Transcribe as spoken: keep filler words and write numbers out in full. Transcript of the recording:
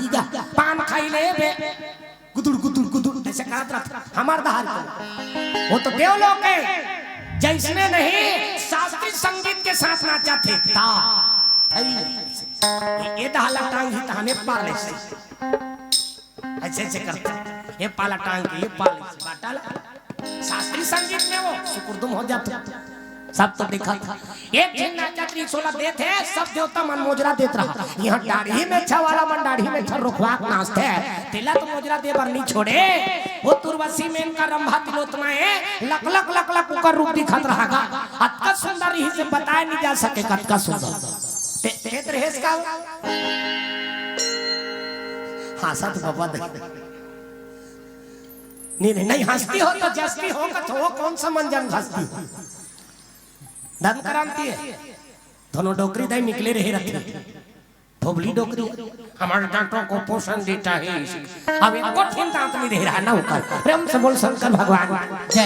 जा, पान खाई ले बे, गुदुर गुदुर गुदुर ऐसे करत रहत। हमर डहर के वो तो देवलोक है, जैसने नहीं शास्त्रीय संगीत के साथ नाचा थे। ता थई ये, ये डहर ला टांग ही तहने पार ले से। ऐसे ऐसे करते, ये पाला टांग के, ये पाल से बाटा ला। शास्त्रीय संगीत में वो सुकुरदुम हो जाते। सब तो देखा था। एक झिन नाचत रहिस, ओला देत हे, सब देवता मन मोजरा देत रहा। यहाँ दाढ़ी में छा वाला मन दाढ़ी में छा रोखवा के नाचथे, तेला तो मोजरा दे बर नहीं छोड़े। वो तुरवसी में इनका रंभा तिलोत्तमा हे, लक लक लक लक ओकर रूप दिखत रहा गा। अतका सुंदर रहिस हे बताए नहीं जा सके, कतका सुंदर। ते, ते तो रहेस का? हाँसत बाबा देख। नहीं, नहीं, नहीं हंसती हो तो जस्ती हो का तो वो कौन सा मन जन हंसती हो? धन क्रांति हे। दोनों डोकरी दाई निकले रहे रहती। धोबली डोकरी। हमारे दांतों को पोषण देता है। अब एक ठिन दांत नहीं रह रहा ना ऊपर। प्रेम से बोल शंकर भगवान। जय।